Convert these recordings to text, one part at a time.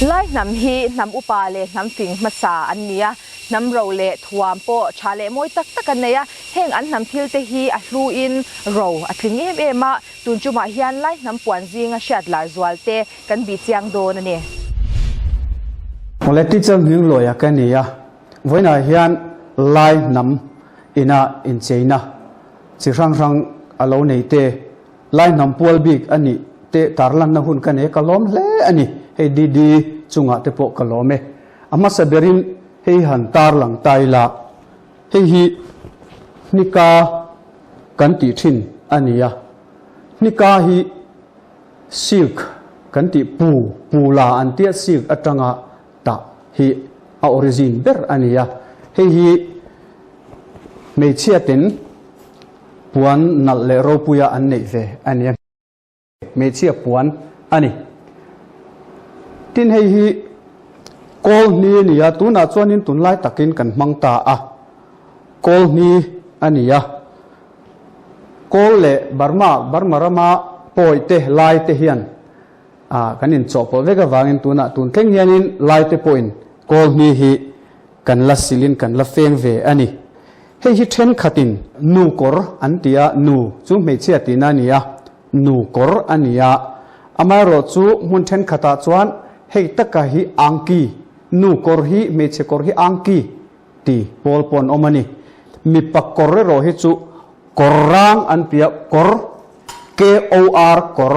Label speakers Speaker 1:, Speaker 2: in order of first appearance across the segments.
Speaker 1: Lai hnam hi hnam upa leh hnam fing hmasa an ni a, hnam ro leh thuam pawh tha leh mawi tak tak an nei a, heng an hnam thil te hi a hluin ro a tling em em a, tun tumah hian Lai hnam puan zinga hriat lar zual te kan bih chiang dawn a ni.
Speaker 2: Awle teacher hming lawia ka ni a, vawiinah hian Lai hnam ina incheina chi hrang hrang a lo nei te, Lai hnam pual bik a nih te tarlanna hun ka nei a, ka lawm hle a ni. Hei DD chungah te pawh ka lawm e. A hmasa berin hei han tarlang ta ila, hei hi hnika kan tih thin a ni a. Hnika hi silk kan tih pu, pu la an tia silk atanga tah hi a origin ber a ni a. Hei hi hmeichhia ten Puan nalh leh ropuia an neih ve a nia. Hmeichhia puan a ni. Tin hei hi kawl hni a ni a, tunah chuanin tunlai takin kan hmang ta a. Kawl hni a ni a. Kawl leh Burma, Burma rama pawi te, lai te hian ah kan inchawhpawlh vek avangin tunah tun thleng hianin lai te pawhin kawl hni hi Kan la silin kan la feng ve a ni. Hei hi thenkhatin nu kawr an ti a, nu chu hmeichhia tihna a ni a, nu kawr a ni a. Amaherawh chu hmun thenkhatah chuan hei taka hi angki, nu kawr hi hmeichhe kawr hi angki ti pawl pawh an awm a ni. Mipa kawr erawh hi chu kawr rang an ti a, kawr, KOR, kawr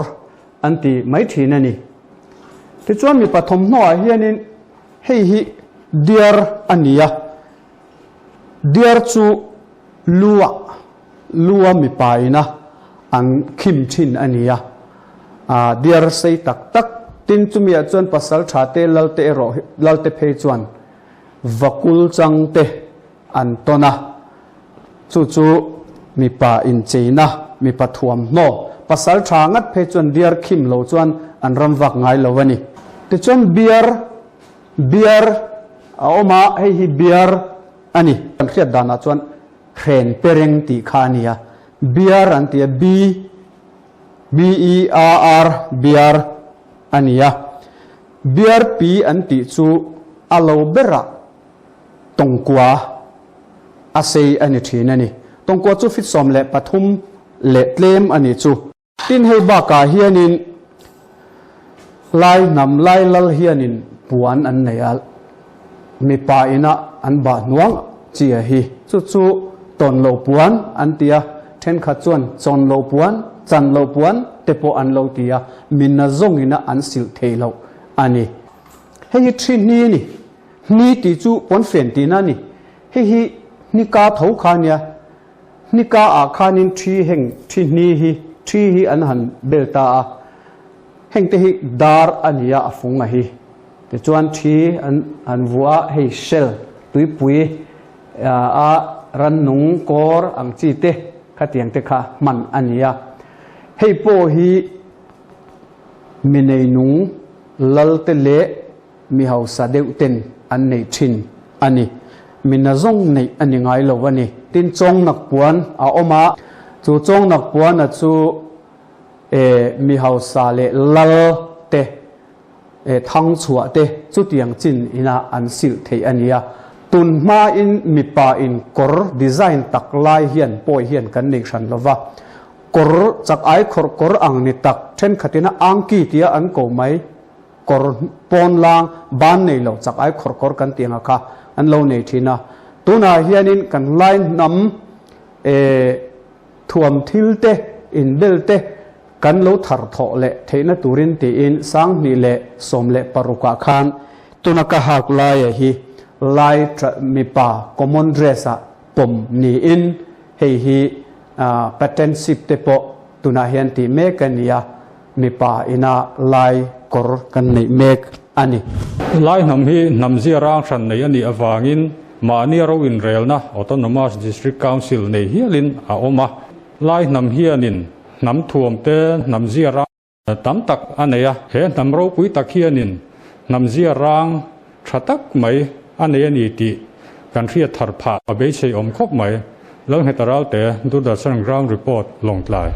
Speaker 2: an ti mai thin a ni. Tichuan mipa thawmhnaw ah hianin Hei hi diar a ni a, diar chu lua, lua mipa ina an khim thin a ni a, ah diar sei tak tak tin chumiah chuan pasal tha te lal te erawh lal te phei chuan vakul chang te an tawn a, chu chu mipa incheina, mipa thuamhnaw, pasal tha ngat phei chuan diar khim lo chuan an ram vak ngai lo a ni. Tichuan biar, biar a awm a, hei hi biar a ni. Kan hriat danah chuan hren pereng tih kha a ni a, biar an ti a, B, B-E-A-R, biar a ni a. Biar pi an tih chu a lo berah Tawngkua a sei a ni thin a ni. Tawngkua chu fit 13 leh tlem a ni chu. Tin hei bakah hianin Lai hnam Lai lal hianin puan an nei a, mipa ina an bah hnuang chi a hi. Chu chu tawn lo puan an ti a, thenkhat chuan chawn lo puan, chan lo puan te pawh an lo ti a, mi nazawng ina an silh thei loh a ni. Hei hi thi hni a ni. Hni tih chu pawnfen tihna a ni. Hei hi hnika tho kha a nia. Hnika ah khanin thi heng thi hni hi thi hi an han bel ta a. Heng te hi dar a ni a, a fung a hi. Tichuan thi an han vuah a, hei shell tuipui a rannung kawr ang chi te khatiang te kha hman a ni a. Hei pawh hi mi neinung lal te leh Mi hausa deuh ten an neih thin a ni. Mi nazawng neih a ni ngai lo a ni. Tin chawngnak puan a awm a, chu chawngnak puan a chu e mi hausa leh lal te e thang chhuah te chutiang chin ina an silh theih a ni a. Tun hma in mipa in kawr design tak lai hian pawi hian kan nei hran lo va. Kawr chak ai khawrh kawr ang ni tak thenkhatin a angki tia an ko mai. Kawr pawn lang ban nei lo chak ai khawr kawr kan tih anga kha an lo nei thin a. Tunah hianin kan lai hnam eh thuam thil te, inbel te kan lo thar thawh leh theihna turin tiin 2016 ah khan tuna ka hak laia hi lai mipa common dress ah pawm niin hei hi patentship te pawh tunah hian tih mek a ni a. Mipa ina lai kawr kan neih mek a ni.
Speaker 3: Lai hnam hi hnam zia rang hran nei a nih avangin mahnia ro inrelna, Autonomous District Council, nei hialin a awm a. Lai hnam hianin hnam thuam te hnam zia rang tam tak a nei a. He hnam ropui tak hianin hnam zia rang tha tak mai a nei a ni tih kan hriat thar phah a beisei awm khawp mai. Lalngheta Ralte, Doordarshan Ground Report, Lawngtlai.